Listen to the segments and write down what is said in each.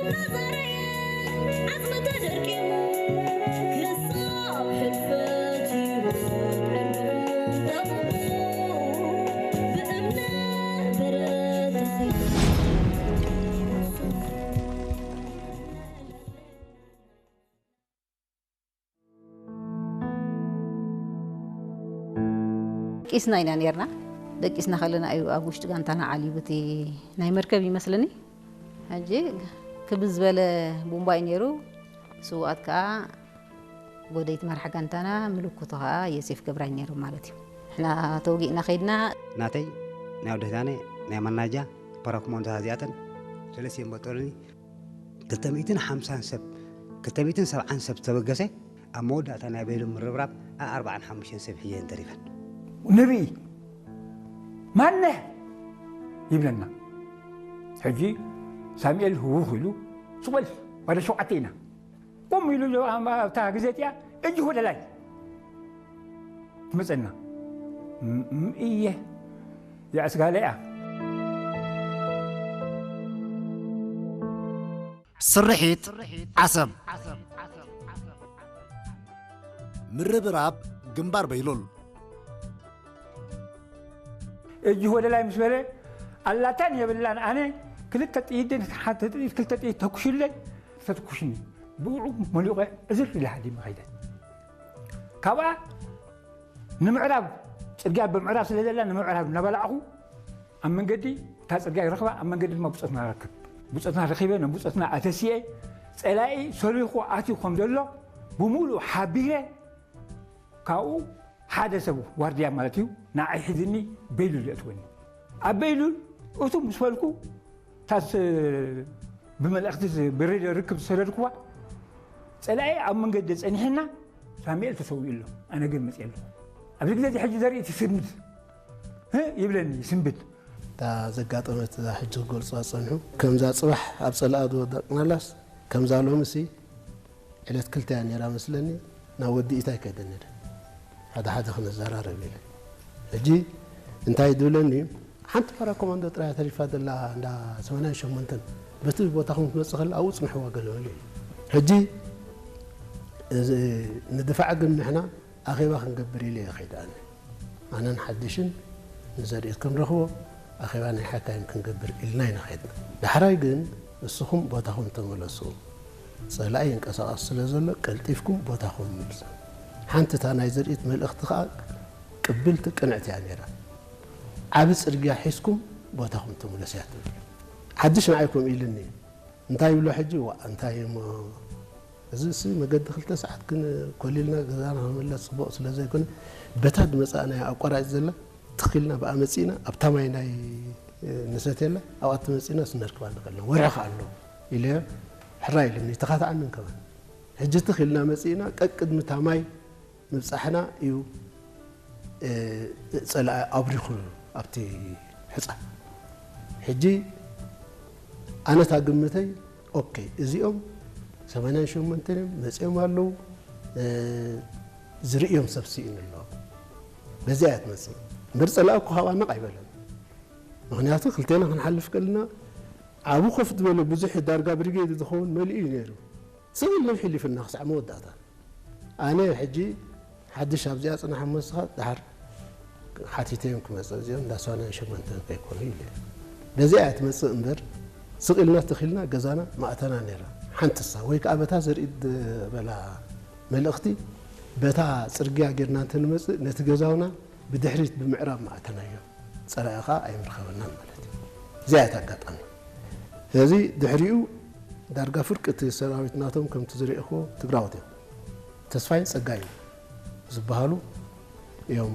ተዛረየ ዓጽሚ ተደርቂሙ ክሳብ ሕልፈት ህይወት ዕድሉ ተቑሙ ብእምነ በረድ ተኸይኑ። ደቂስና ኢና ነርና። ደቂስና ከለና እዩ ኣብ ውሽጢ ጋንታና ዓልዩ እቲ ናይ መርከብ ይመስለኒ። ሕጂ ክብ ዝበለ ቡምባ እዩ ነይሩ። ስውኣት ከዓ ጎደይቲ መራሕ ጋንታና፣ ምልክቱ ከዓ ዮሴፍ ገብራይ ነይሩ ማለት እዩ። ንሕና ተወጊእና ከይድና። ናተይ፣ ናይ ወዲ ህዳነ፣ ናይ ማናጃ፣ ፓራኮማንዶታት እዚኣተን ሰለስቲኤን በጠሉኒ። ክልተ ሚእትን ሓምሳን ሰብ፣ ክልተ ሚእትን ሰብዓን ሰብ ተበገሰ። ኣብ መወዳእታ ናይ በይሉ ምርብራብ ኣብ ኣርባዓን ሓሙሽተን ሰብ ሒዘን ተሪፈን። ንርኢ፣ ማነህ ይብለና። ሕጂ ሳሙኤል ህውኽ ኢሉ፣ ስቕ በል፣ ወደ ሸውዓተ ኢና። ቁም ኢሉ፣ ኣብታ ግዜ እቲኣ እጅ ወደ ላይ ትመጸና። ም-፣ ም-፣ እየ፣ እዚኣስ ጋለይ እያ። ስርሒት ዓሰብ። ምርብራብ ግንባር በይሉል። እጅ ወደ ላይ ምስ በለ፣ ኣላታን የብላን፣ ኣነ ክልተ ጥይት፣ ሓንቲ ጥይት፣ ክልተ ጥይት ተኩሽለይ፣ ተተኩሽኒ። ብኡ መሊቐ ዕዝር ኢለ ሃዲመ ከይደ። ካብኣ ንምዕራብ፣ ጽርግያ ብምዕራብ ስለ ዘላ፣ ንምዕራብ እናበላዕኹ፣ ኣብ መንገዲ እታ ጽርግያ ይረኽባ፣ ኣብ መንገዲ ድማ ብጾትና ረክብ። ብጾትና ረኺበ፣ ንብጾትና ኣተሲኤ፣ ጸላኢ ሰሊኹ ኣትዩ ከም ዘሎ ብምሉእ ሓቢረ፣ ካብኡ ሓደ ሰብ ዋርድያ ማለት እዩ፣ ንዓይ ሒዝኒ በይሉል የእትወኒ። ኣብ በይሉል እቱ ምስ በልኩ፣ ታስ ብመልእኽቲ ዝ-፣ ብሬድዮ ርክብ ዝሰደድኩዋ፣ ጸላኢ ኣብ መንገዲ ጸኒሕና፣ ሳሙኤል ተሰዊኡ ኣሎ፣ ኣነ ግን መጽእ ኣለኹ። ኣብዚ ግዜ እዚ ሕጂ ዘርኢ እቲ ስምድ፣ ህ፣ ይብለኒ፣ ስምብድ። እታ ዘጋጠመት እዛ ሕጂ ክገልጹዋ ዝጸንሑ፣ ከምዛ ጽባሕ ኣብ ጸላኣ ዝወደቕናላስ፣ ከምዛ ሎምሲ ዕለት ክልተ እያ ነይራ መስለኒ፣ ናብ ወዲ ኢታይ ከይደ ነይረ። ሓደ ሓደ ክነዘራረብ ኢለ። ሕጂ እንታይ ዝብለኒ፣ ሓንቲ ፓራ ኮማንዶ ጥራይ ተሪፋ ዘላ እንዳ ሰማንያን ሸሞንተን፣ በቲ ቦታኹም ክትመጽእ ከላ ኣብኡ ጽንሕዋ ገለ በሉ ኢሉ። ሕጂ እዚ ንድፋዕ ግን ንሕና ኣኼባ ክንገብር ኢለ እየ ከይደ ኣነ። ኣነን ሓድሽን ንዘርኢት ክንረኽቦ ኣኼባ ናይ ሓካይም ክንገብር ኢልና ኢና ከይድና። ዳሕራይ ግን ንስኹም ቦታኹም ተመለሱ። ጸላኢ ይንቀሳቐስ ስለ ዘሎ ቀልጢፍኩም ቦታኹም ምልሱ። ሓንቲ እታ ናይ ዘርኢት መልእኽቲ ከኣ ቅብልቲ ቅንዕቲ እያ ነይራ። ዓቢ ጽርግያ ሒዝኩም ቦታኹም ተመለሱ እያ ትብል። ሓድሽ ንዓይ ከምኡ ኢልኒ። እንታይ ይብሎ ሕጂ? ዋእ፣ እንታይ እሞ እዚ ሲ መገዲ ክልተ ሰዓት ግን ኮሊልና ገዛና ክምለስ ጽቡቕ ስለ ዘይኮነ፣ በታ ዝመጻእናያ ኣቋራጭ ዘላ ትኺልና ብኣ መጺእና፣ ኣብታ ማይ ናይ፣ እ፣ ንሰትየላ ኣብኣ ተመጺእና ስነርክባ ንኸልና ወርሒ ከኣ ኣሎ ኢለዮ። ሕራይ ኢሉኒ፣ ተኻትዓንን ከማን። ሕጂ ትኺልና መጺእና፣ ቀቅድሚ እታ ማይ ምብጻሕና እዩ፣ እ፣ ጸላኢ ኣብሪኹ ኣብቲ ሕጻ። ሕጂ ኣነታ ግምተይ፣ ኦኬ፣ እዚኦም ሰማንያን ሸሞንተን እዮም፣ መጺኦም ኣለዉ፣ እ፣ ዝርእዮም ሰብ ስኢኑ ኣሎ። በዚኣ እያ ትመጽእ። እምበር ጸላኢ እኮ ካብኣ ነቕ ኣይበለን። ምኽንያቱ ክልቴና ክንሓልፍ ከለና ዓቡ ከፍ ዝበለ ብዙሕ ዳርጋ ብሪጌድ ዝኸውን መሊኡ እዩ ነይሩ። ስቕ ኢልና ሕሊፍና ክሳዕ መወዳእታ። ኣነ ሕጂ ሓድሽ ኣብዚኣ ጽናሕ እሞ ንስኻ ደሓር ሓቲተዮም ክመጽእ እዚኦም እንዳ ሰማንያን ሸሞንተን ከይኮኑ ኢለ። በዚኣ እያ ትመጽእ እምበር ስቕ ኢልና ትኺልና ገዛና ማእተና ነይራ። ሓንትሳ ወይ ከኣ በታ ዘርኢ ዝበላ መልእኽቲ በታ ጽርግያ ጌርና እንተንመጽእ ነቲ ገዛውና ብድሕሪት ብምዕራብ ማእተናዮ። ጸላኢ ኸኣ ኣይምረኸበናን ማለት እዩ። እዚኣ እያ እታ ኣጋጣሚ። ስለዚ ድሕሪኡ ዳርጋ ፍርቂ እቲ ሰራዊት ናቶም ከምቲ ዝረእኹዎ ትግራዎት እዮም። ተስፋይን ጸጋይን ዝበሃሉ እዮም፣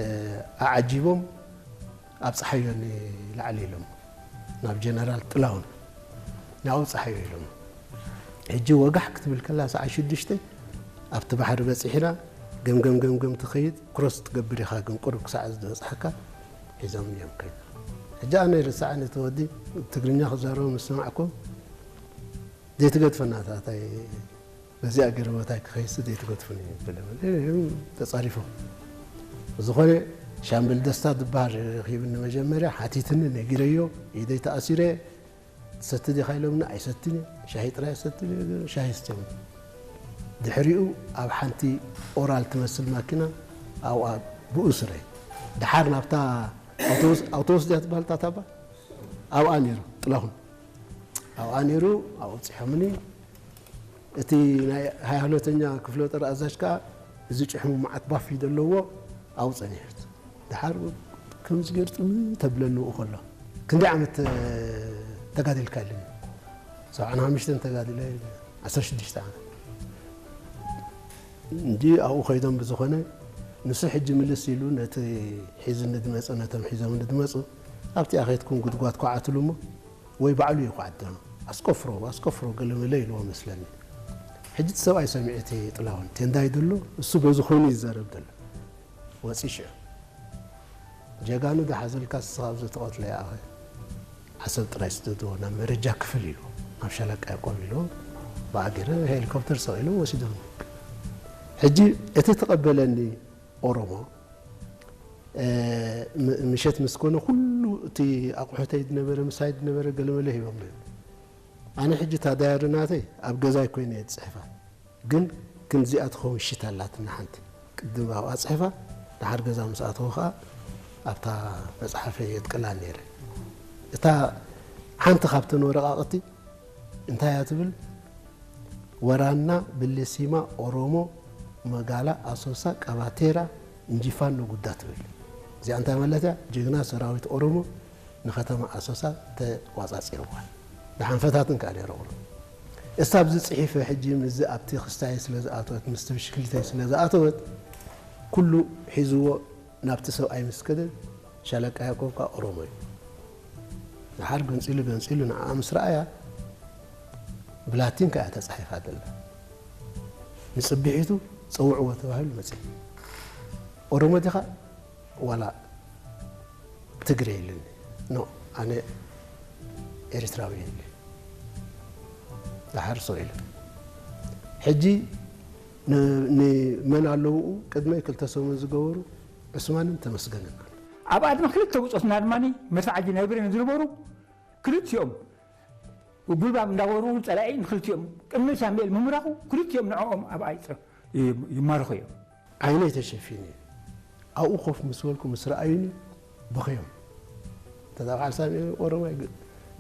እ፣ ኣዓጂቦም ኣብ ጸሓዮ ንላዕሊ ኢሎም ናብ ጀነራል ጥላሁን ናብኡ ጸሓዮ ኢሎም። ሕጂ ወጋሕ ክትብል ከላ ሰዓት ሽዱሽተ ኣብቲ ባሕሪ በጺሕና፣ ገምገም ገምገም ትኸይድ፣ ክሮስ ትገብር ኢኻ፣ ግን ቁሩብ ክሳዕ ዝበጽሓካ ሒዞም እዮም ከይዱ። ሕጂ ኣነ ይርስዓኒ እቲ ወዲ፣ ትግርኛ ክዛረቡ ምስ ሰማዕኩ፣ ዘይትገድፈና እታ፣ እታይ በዚኣ ገይረ መታይ ክኸይድሲ ዘይትገድፉኒ ይብል። ተጻሪፎም። ብዝኾነ ሻምበል ደስታ ዝበሃል ረኺብኒ መጀመርያ፣ ሓቲትኒ፣ ነጊረዮ፣ ኢደይ ተኣሲረ፣ ትሰቲ ዲኻ ኢሎምኒ፣ ኣይሰትን እየ። ሻሂ ጥራይ ሰትን እየ፣ ሻሂ ስትን። ድሕሪኡ ኣብ ሓንቲ ኦራል ትመስል ማኪና ኣብኣ ብኡ ስረ። ደሓር ናብታ ኣውቶቡስ፣ ኣውቶቡስ ድያ ትበሃል እታ ታባ? ኣብኣ ነይሩ ጥላሁን። ኣብኣ ነይሩ፣ ኣብኡ ኣብፂሖምኒ። እቲ ናይ ሃያ ሁለተኛ ክፍለ ጦር ኣዛዥ ከኣ እዚ ጭሕሙ መዓት ባፍ እዩ ዘለዎ ኣብኡ ጸኒሑት። ደሓር ከምዚ ገይሩ ጥም ተብለኒ ብኡ ከሎ፣ "ክንደይ ዓመት ተጋዲልካ?" ኢሉኒ። "ሰብዓን ሓሙሽተን ተጋዲለ" ኢለ። "ዓሰርተ ሽዱሽተ ዓመት" እንጂ ኣብኡ ከይዶም ብዝኾነ ንሱ ሕጂ ምልስ ኢሉ ነቲ ሒዙኒ ዝመጸ፣ ነቶም ሒዞምኒ ዝመጹ፣ "ኣብቲኣ ከይድኩም ጉድጓድ ኳዓትሉ እሞ ወይ ባዕሉ እዩ ኳዓት፣ ኣስቆፍሮ፣ ኣስቆፍሮ ገለ መለ" ኢልዎ መስለኒ። ሕጂ እቲ ሰብኣይ ሰሚዑ እቲ ጥላሁን ቴንዳ እዩ ዘሎ፣ እሱ በዚ ኮይኑ ይዛረብ ዘሎ። ወፂ ሽዑ። "ጀጋኑ ዝሓዘልካ ንስኻ ኣብዚ ትቐትሎ ይኣኸ፣ ዓሰብ ጥራይ ስደድዎ፣ ናብ መረጃ ክፍል" ኢሉ፣ ኣብ ሻለቃ ያዕቆብ ኢሉ፣ ብኣጊረ ሄሊኮፕተር ሰቒሉ ወሲዶም። ሕጂ እቲ ተቐበለኒ ኦሮሞ፣ እ፣ ም-፣ ምሸት ምስ ኮነ ኩሉ እቲ ኣቑሑተይ ዝነበረ፣ ምሳይ ዝነበረ ገለመለ ሂቦም ነይሩ። ኣነ ሕጂ እታ ዳያሪ ናተይ ኣብ ገዛይ ኮይነ እየ ዝጽሕፋ። ግን ክንዚኣ ትኸውን ሽት ኣላትና ሓንቲ። ቅድም ኣብኣ ጽሒፋ፣ ደሓር ገዛ ምስ ኣተኹ ኸኣ ኣብታ መጽሓፈይ የጥቅላ ነይረ። እታ ሓንቲ ካብተን ወረቓቕቲ እንታይ እያ ትብል? "ወራና ብሊሲማ ኦሮሞ መጋላ ኣሶሳ ቀባቴራ እንጂፋኖ ጉዳ" ትብል። እዚኣ እንታይ ማለት እያ? ጅግና ሰራዊት ኦሮሞ ንከተማ ኣሶሳ ተቋጻጺርዋ። ደሓን ፈታትን ከኣ ነይረ ቁሩብ። እሳ ኣብዚ ጽሒፈ ሕጂ ምስዚ ኣብቲ ክስታይ ስለ ዝኣተወት፣ ምስቲ ብሽክሊተይ ስለ ዝኣተወት፣ ኩሉ ሒዝዎ ናብቲ ሰብኣይ ምስ ከደ፣ ሻለቃ ያዕቆብ ከኣ ኦሮሞ እዩ። ደሓር ገንጺሉ፣ ገንጺሉ ንዓኣ ምስ ረኣያ፣ ብላቲን ከኣ ተጻሒፋ ዘላ። ንጽብሒቱ ጸውዕዎ ተባሂሉ መጺኡ። "ኦሮሞ ዲኻ ዋላ ትግሬ?" ኢሉኒ። "ኖ፣ ኣነ ኤርትራዊ" ኢለ። ደሓር ሰው ኢሉ። ሕጂ ን-፣ ንመን ኣለውኡ ቅድመይ ክልተ ሰሙን ዝገበሩ ዑስማንን ተመስገንን ኣሎ። ኣብኣ ድማ ክልተ ብጾትና ድማ መድፍዓጂ ናይ ብሬን ዝነበሩ ክልቲኦም ጉልባብ እንዳወርወሩ ጸላኢ ንክልቲኦም ቅድሚ ሳሙኤል ምምራቑ ክልቲኦም ንዕኦም ኣብኣ ይጽረ-፣ ይ-፣ ይማረኹ እዮም። ዓይነይ ተሸፊኑ እዩ። ኣብኡ ኮፍ ምስ በልኩ ምስ ረኣዩኒ በኸዮም። እንተ በዓል ሳሚ ኦሮማይ ግ-፣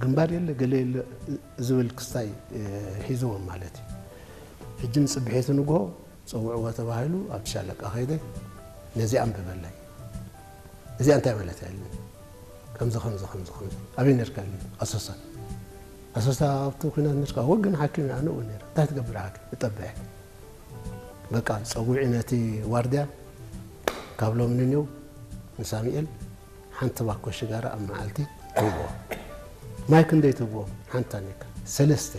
ግንባር የለ ገለ የለ ዝብል ክስታይ፣ እ፣ ሒዝዎም ማለት እዩ። ሕጂ ንጽብሒቲ ንግሆ ጸውዕዎ ተባሂሉ ኣብቲ ሻለቃ ከይደ ነዚ ኣንብበለይ። እዚኣ እንታይ ማለት እያ ኢሉኒ። ከምዚ፣ ከምዚ፣ ከምዚ፣ ከምዚ። ኣበይ ነርካ ኢሉኒ። ኣሶሳ። ኣሶሳ ኣብቲ ኲናት ነርካ። ወገን ሓኪም እያ፣ ኣነ እውን ነይረ። እንታይ ትገብር ሓኪም? እጠብሕ። በቃ ጸዊዑ ነቲ ዋርድያ፣ ካብ ሎሚ ንኔው ንሳሙኤል ሓንቲ ባኮ ሽጋራ ኣብ መዓልቲ ትህቦ። ማይ ክንደይ ትህቦ? ሓንቲ ታኒካ። ሰለስተ፣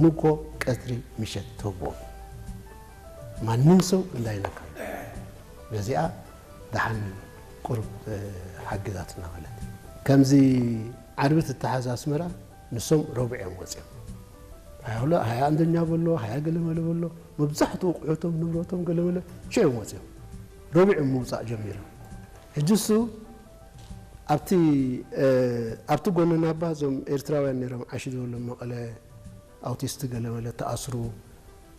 ንጎ፣ ቀትሪ፣ ምሸት ትህቦ። ማንም ሰው እንዳይነካ። በዚኣ ደሓን ቁሩብ፣ እ፣ ሓጊዛትና ማለት እዩ። ከምዚ ዓርቢ ትተሓዝ ኣስመራ፣ ንሶም ረቡዕ እዮም ወፂኦም። ሃያ ሁለ-፣ ሃያ ኣንደኛ በሎ፣ ሃያ ገለመለ በሎ፣ መብዛሕትኡ ኣቑሑቶም፣ ንብረቶም ገለመለ ሽዑ እዮም ወፂኦም። ረቡዕ እዮም ምውፃእ ጀሚሮም። ሕጂ እሱ ኣብቲ፣ እ፣ ኣብቲ ጎንና እባ እዞም ኤርትራውያን ነይሮም ዓሽ ዝበሎም መቐለ ኣውቲስት ገለመለ ተኣስሩ፣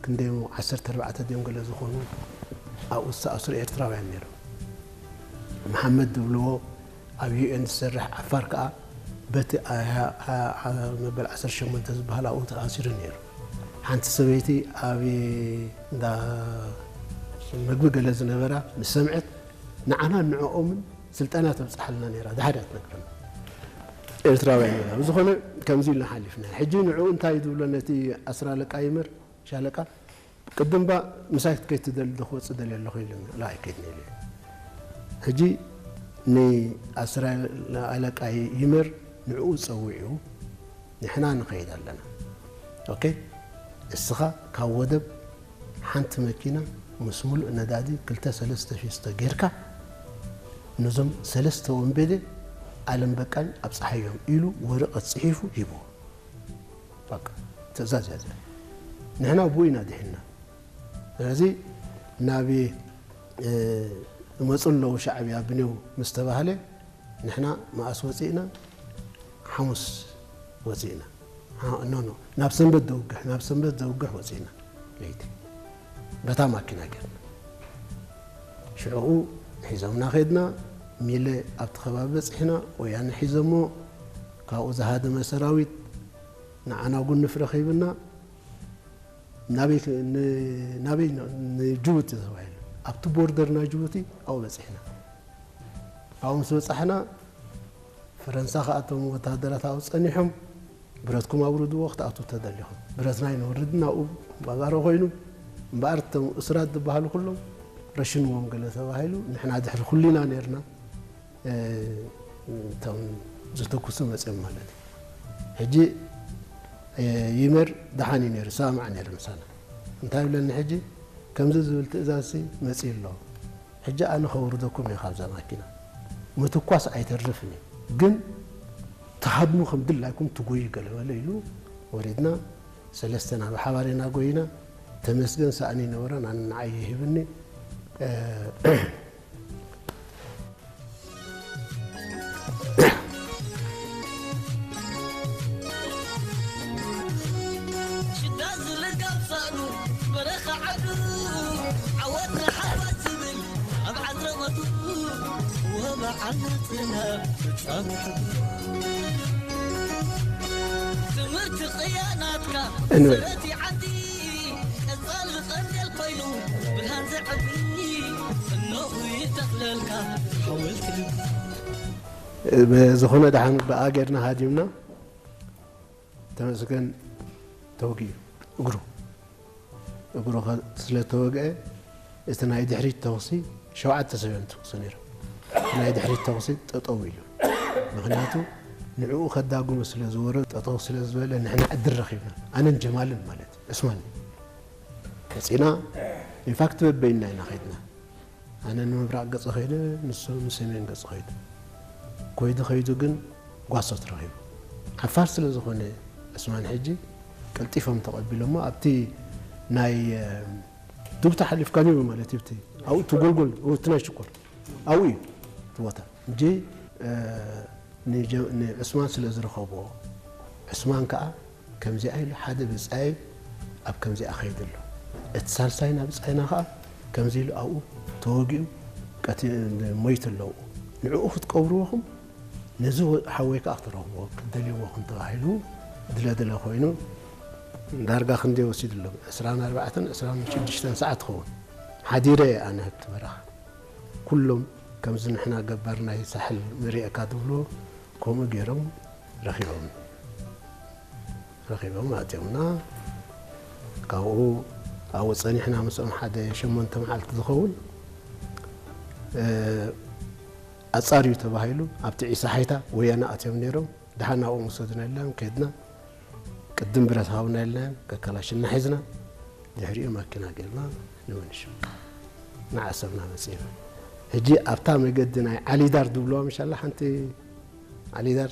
ክንደይ ዓሰርተ ኣርባዕተ ድዮም ገለ ዝኾኑ ኣብኡ ዝተኣስሩ ኤርትራውያን ነይሮም። መሓመድ ዝብልዎ ኣብ ዩ ኤን ዝሰርሕ ዓፋር ከኣ በቲ ኣ-፣ ኣ-፣ ኣ-፣ መበል ዓሰርተ ሸሞንተ ዝበሃል ኣብኡ ተኣሲሩ ነይሩ። ሓንቲ ሰበይቲ ኣብ እንዳ መግቢ ገለ ዝነበራ ምስ ሰምዐት ንዓናን ንዕኦምን ስልጠና ተብጽሓልና ነይራ፣ ድሓር እያ ትነግረና። ኤርትራውያን ኢና። ብዝኾነ ከምዚ ኢልና ሓሊፍና። ሕጂ ንዕኡ እንታይ ዝብሎ ነቲ ኣስር ኣለቃ ይመር፣ ሻለቃ፣ ቅድም ባ ምሳይ ክትከይድ ትደሊ ዶ ክወጽእ ደልየ ኣለኹ ኢሉኒ። ላ ኣይከይድን ኢለ። ሕጂ ንኣስር ኣለቃ ይመር ንዕኡ ጸዊዑ ንሕና ንኸይድ ኣለና። ኦኬ? እስኻ ካብ ወደብ ሓንቲ መኪና ምስ ሙሉእ ነዳዲ ክልተ ሰለስተ ፊስቶ ጌርካ ነዞም ሰለስተ ወንበዴ ኣለም በቃኝ ኣብጽሓዮም ኢሉ ወረቐት ጽሒፉ ሂብዎ። በቃ ትእዛዝ እያ እዚኣ። ንሕና ብኡ ኢና ድሒንና። ስለዚ ናብ፣ እ፣ ይመጹ ኣለዉ ሻዕብያ ብኔው ምስ ተባህለ ንሕና መኣስ ወጺእና? ሓሙስ ወጺእና። ኖ ኖ ናብ ሰንበት ዘውግሕ ናብ ሰንበት ዘውግሕ ወፂና ለይቲ በታ ማኪና ጌርና ሽዑኡ ሒዞምና ከድና ሚለ ኣብቲ ከባቢ በፂሕና ወያነ ሒዞሞ ካብኡ ዝሃደመ ሰራዊት ንዓና ጉንፍ ረኺብና ናበይ ናበይ ንጅቡቲ ተባሂሉ ኣብቲ ቦርደር ናይ ጅቡቲ ኣብኡ በፂሕና ኣብኡ ምስ በፃሕና ፈረንሳ ከኣቶም ወታደራት ኣብኡ ፀኒሖም ብረትኩም ኣውርድዎ ክትኣቱ ተደሊኹም ብረትና ይንወርድ ናብኡ ባጋሮ ኮይኑ እምበኣር እቶም እስራት ዝበሃሉ ኩሎም ረሽንዎም ገለ ተባሂሉ ንሕና ድሕሪ ኩሊና ነርና እቶም ዝተኩሱ መፅኦም ማለት እዩ ሕጂ ይመር ደሓን እዩ ነይሩ ሰማዕ ነይሩ ምሳና እንታይ ይብለኒ ሕጂ ከምዚ ዝብል ትእዛዝ መፅእ ኣሎ ሕጂ ኣነ ከውርደኩም እየ ካብዛ ማኪና ምትኳስ ኣይተርፍን እዩ ግን ተሃድሙ ከም ድላይኩም ትጎዩ ገለበለ ኢሉ ወሪድና ሰለስተና ብሓባር ኢና ጎይና ተመስገን ሳእኒ ነበረን ኣነ ንዓይ ይህብኒ ዝኾነ ደሓን ብኣ ጌርና ሃዲምና ተመስገን ተወጊኡ እግሩ እግሩ ስለተወግአ እቲ ናይ ድሕሪት ተኹሲ ሸውዓተ ሰብ እዮም ትኩሱ ነይሮም። እቲ ናይ ድሕሪት ተኹሲ ጠጠው ኢሉ ምክንያቱ ንዕኡ ከዳጉሙ ስለ ዝወረ ጠጠው ስለ ዝበለ ንሕና ዕድል ረኺብና ኣነን ጀማልን ማለት ዑስማን መፂና ኢንፋክት በበይና ኢና ከይድና ኣነ ንምብራቕ ገፅ ኸይደ ንሱ ንሰሜን ገፅ ኸይዱ ኮይዱ ኸይዱ ግን ጓሶት ረኺቡ ዓፋር ስለ ዝኾነ ዑስማን ሕጂ ቀልጢፎም ተቐቢሎሞ ኣብቲ ናይ ዱብ ተሓሊፍካ ኒቡ ማለት እዩ ኣብኡ ትጎልጎል እቲ ናይ ሽኮር ኣብኡ እዩ እቲ ቦታ እንጂ ንዑስማን ስለ ዝረኸብዎ ዑስማን ከዓ ከምዚኣ ኢሉ ሓደ ብፃይ ኣብ ከምዚኣ ኸይዱ ኣሎ እቲ ሳልሳይና ብፃይና ከዓ ከምዚ ኢሉ ኣብኡ ተወጊኡ ሞይቱ ኣለዉ ንዕኡ ክትቀብርዎኹም ነዚ ሓወይ ከዓ ክትረኽብዎ ክትደልይዎ ከም ተባሂሉ ድለድለ ኮይኑ ዳርጋ ክንደይ ወሲድሎም ዕስራን ኣርባዕተን ዕስራን ሽዱሽተን ሰዓት ትኸውን ሓዲረ እየ ኣነ ህብቲ በረኻ ኩሎም ከምዚ ንሕና ገባር ናይ ሳሕል ንርእየካ ትብልዎ ከምኡ ገይሮም ረኺቦም ረኺቦም ኣእትዮምና ካብኡ ኣብኡ ፀኒሕና ምስኦም ሓደ ሸሞንተ መዓልቲ ዝኸውን ኣፃርዩ ተባሂሉ ኣብቲ ዒሳ ሓይታ ወያነ ኣትዮም ነይሮም ደሓን ኣብኦም ውሰዱና ኢልና ከድና ቅድም ብረት ሃቡና ኢልና ከከላሽና ሒዝና ድሕሪኡ ማኪና ገይርና ንመንሹ ንዓሰብና መፂና ሕጂ ኣብታ መገዲ ናይ ዓሊዳር ዝብልዋ ምሻላ ሓንቲ ዓሊዳር